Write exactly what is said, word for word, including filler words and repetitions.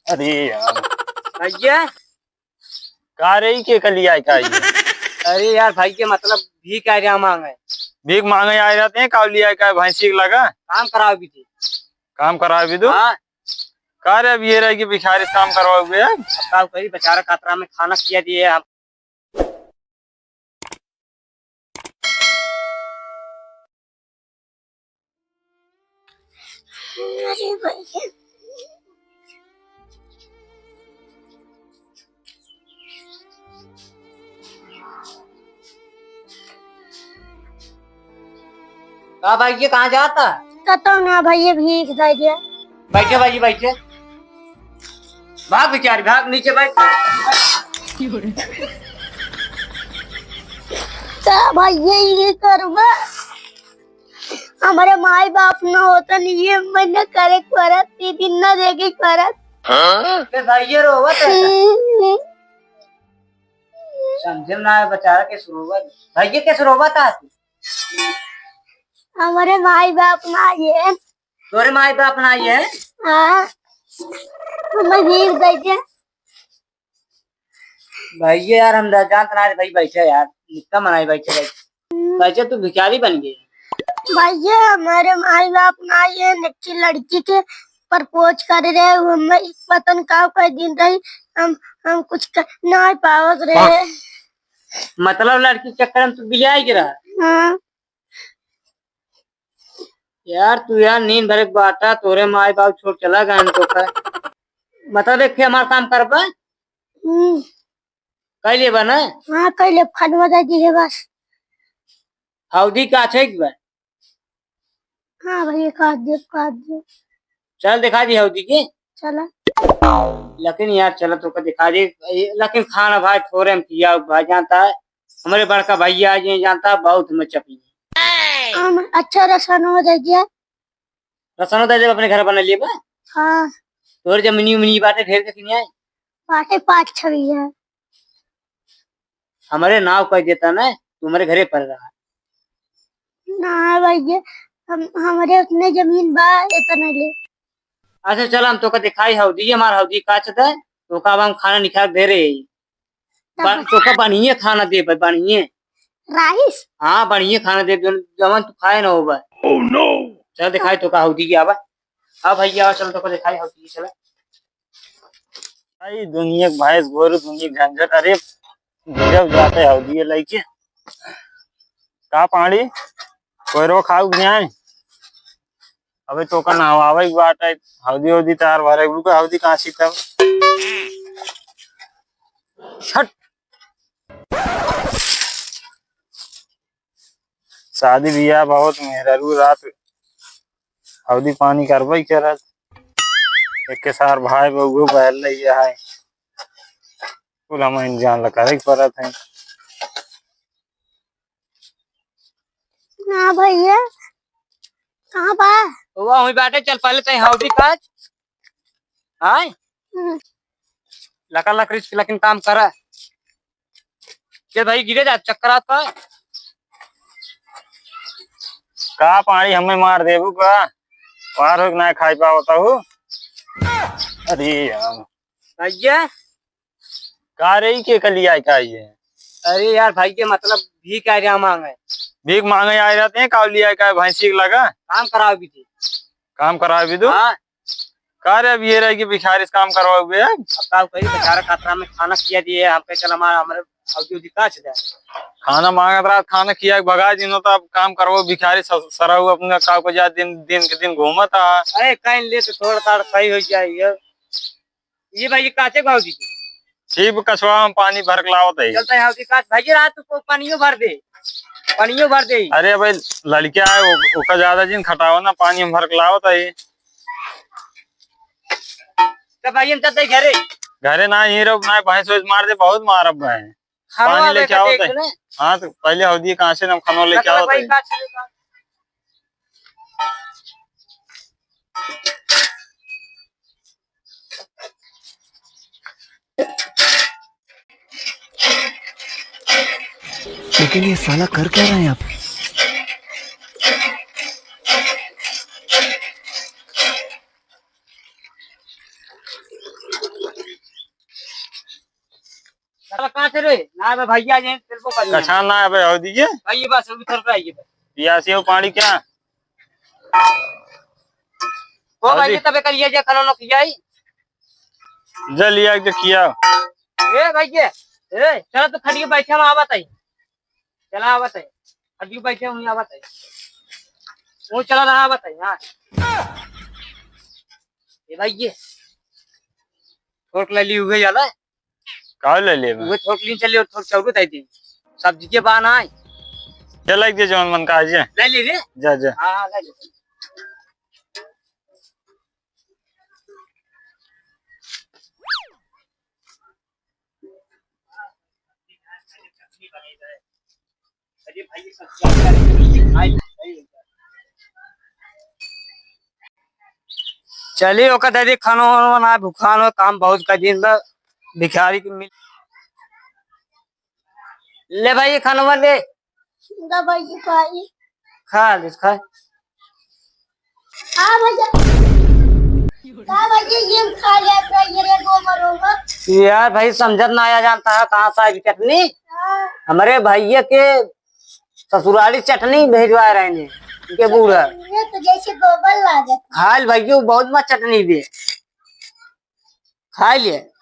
अरे यार। भैया। का रे, ई के कली आए का ई? अरे यार, भाई के मतलब भीख आए रहा मांगे। भीख मांगे आए रहते हैं, काव लिया का भैंसी के लगा? काम कराओ भी दे। काम कराओ भी दो? हाँ। का रे, अब ये रहे कि भिखारी से काम करवाओगे यार? अब का करी, बेचारा खतरा में खाना किया दिए हम। अरे भैया। का भाई, ये कहाँ जाता? कतौ ना भाई, ये भीख दे दिया। बैठे भाई, बैठे। भाग बेचारी, भाग नीचे बैठ। का भाई, ये, ये करबा? हमरे माई बाप न होतन, ये मैं न करे परत, ये दिन न देखे परत। हाँ? ते भाई, ये रोवत है। समझे ना, बेचारा के रोवत। भाई, ये के रोवत है? हमरे माई बाप ना ये। तोरे माई बाप ना ये? हाँ। हमें भीख दे दे। भाई ये यार, हम जानत ना रहे भाई, बैठे यार, नित्ता मनाई बैठे भाई। हम्म। कैसे तू भिखारी बन गए? भाई ये हमरे माई बाप ना ये, नक्की लड़की के प्रपोज कर रहे, वो हमें पतन का कर दिन रही, हम, हम कुछ कर, ना पावत रहे। मतलब लड़की के चक्कर में तू बिलियाई गिरा? हाँ। यार तू यार नींद भरे के बाटा, तोरे माई बाप छोड़ चला गए हम तो का। मतलब एक हमार काम करबा? हम्म। कैले बा ना? हाँ, कैले, खानवा दे दिए बस। हौदी का छे के बा? हाँ भैया, काट दे, काट दे। चल दिखा दी हौदी के। चला। लेकिन यार चला तो का दिखा दे, लेकिन खाना भाई थोड़े हम किया भाई जानता है। हमरे बड़का भैया आज ये जानता, बहुत हमें चपी। हम अच्छा रसनो दे दिया। रसनो दे दे, अपने घर बना लिए बा। हाँ। तोर जमीनी उमनी बाटे ढेर के कि नहीं आए? बाटे पाँच छह बीघा। हमरे नाव कह देता ना, तू हमरे घरे पर रहा। ना भैया, हम, हमरे उतने जमीन बा, इतना ले। अच्छा चल, हम तोका दिखाई हौदी, हमार हौदी काच दे, तोका अब हम खाना निकाल दे रहे। बन-, तोका बढ़िया खाना देबे, बढ़िया। राइस? हाँ, बढ़िया खाना देबे, जौन, जवन तू खाए ना होबे। Oh no! चल दिखाई तोका हौदी की आवा। हाँ भैया, चल तोका दिखाई हौदी की, चला। भाई, दुनिया के भैंस गोरू, दुनिया के झंझट। अरे, गिरब जाते हौदी ये लइके। का पाड़ी? कोयरो खाऊ कि नहीं? अबे तोका नहवावे के बाटे, हौदी हौदी तार भरे, रुको हौदी कहाँ सी तब? छट। शादी बियाह बहुत मेहरारू रात हौदी पानी करबे करत। एक के सार भाई बहू बहल रही है। कुल हम इंतजाम ला करे के परत है। ना भैया, कहाँ बा? वह हुई बाटे, चल पहले तई हौदी काच। आय? हम्म। लका लकड़ी से लेकिन काम करा। चल भाई, गिरे जा, चक्कर आता है। का पानी हमें मार देबू का? पार हो के ना खाई पावत हूँ। अरे यार। भैया। का रे, ई के कली आए का ये? अरे यार, भाई के मतलब भीख आए रहा मांगे। भीख मांगे आए रहते हैं, काव लिया का भैंसी के लगा? काम कराओ भी दे। काम कराओ भी दो? हाँ। का रे, अब ये रहे कि भिखारी से काम करवाओगे अब? अब का कही, बेचारा खतरा में खाना किया दिए, हम कहे चल हमारा, हमारे हौदी हौदी काच दे। खाना मांगत रहा, खाना किया के भगा दिनो, तो अब काम करवाओ भिखारी स-, सराऊ अपने का को जा दिन, दिन के दिन घूमत आ। अरे कहीं ले तो थोड़ा ताड़ सही हो जाए ये। ये भाई, ये काचे भाव दी? ठीक बा, कछवा में पानी भर के लावत है। चलता है, हौदी काच। भाई, रात को पानियो भर दे, पानियो भर दे। अरे भाई, लड़का है, वो, ओका ज्यादा जिन खटावा ना, पानी हम भर के लावत है। तो भाई, हम चलते घरे। घरे ना, यहीं रहो, ना भैंस वैंस मार दे, बहुत मारब भाई। खानवा पानी लेके लेके आवत देख है। ले। हाँ, तो पहले हौदी कहाँ से हम खानवा लेके आवत है। भाई, काच लेके आ। लेकिन ये साला कर क्या रहा है यहाँ पे? अरे कहाँ से रे? ना बे भैया, ये तेरे को करना है। कछा ना है बे, हो दीजिए। भाई, ये बस, अभी थोड़ा आइए बे। पियासी हो पानी क्या? ओ हाँ भाई, जी। ये तबे करिए जे खाना ना खियाई। जा लिया के खिया। ए भाई, ये, ए, चला तो खटिया बैठे, हम आवत है। चला आवत है। खटिया बैठे, हम आवत है। वो चला रहा, आवत है, हाँ। ए भाई, ये। ठोक ले ली हुए जाला। का ले लेबे? उहे थोक लीन चलिए, थोक चौको दे दी। सब्जी के बा ना है। चल, लाइक दे जवन मन का आज। ले ले रे। जा, जा। हाँ, हाँ, ले ले। चली ओकर दादी खाना वाना बना, भुखान हो, काम बहुत कर दिन बा, भिखारी के मिल। ले भाई, ये खाना ले। दा भाई, ये खाई। खा ले, खा। हाँ भैया। का भैया, ये खा लिया था, ये रे गोबर ओबर। यार भाई, समझत ना आया जानता है, कहाँ से आई चटनी? हाँ। हमरे भैया के ससुराली चटनी भेजवा रहे हैं, इनके बूढ़ा। ये तो जैसे गोबर लागत। खा ले भैया, बहुत मस्त चटनी बे। खा ले।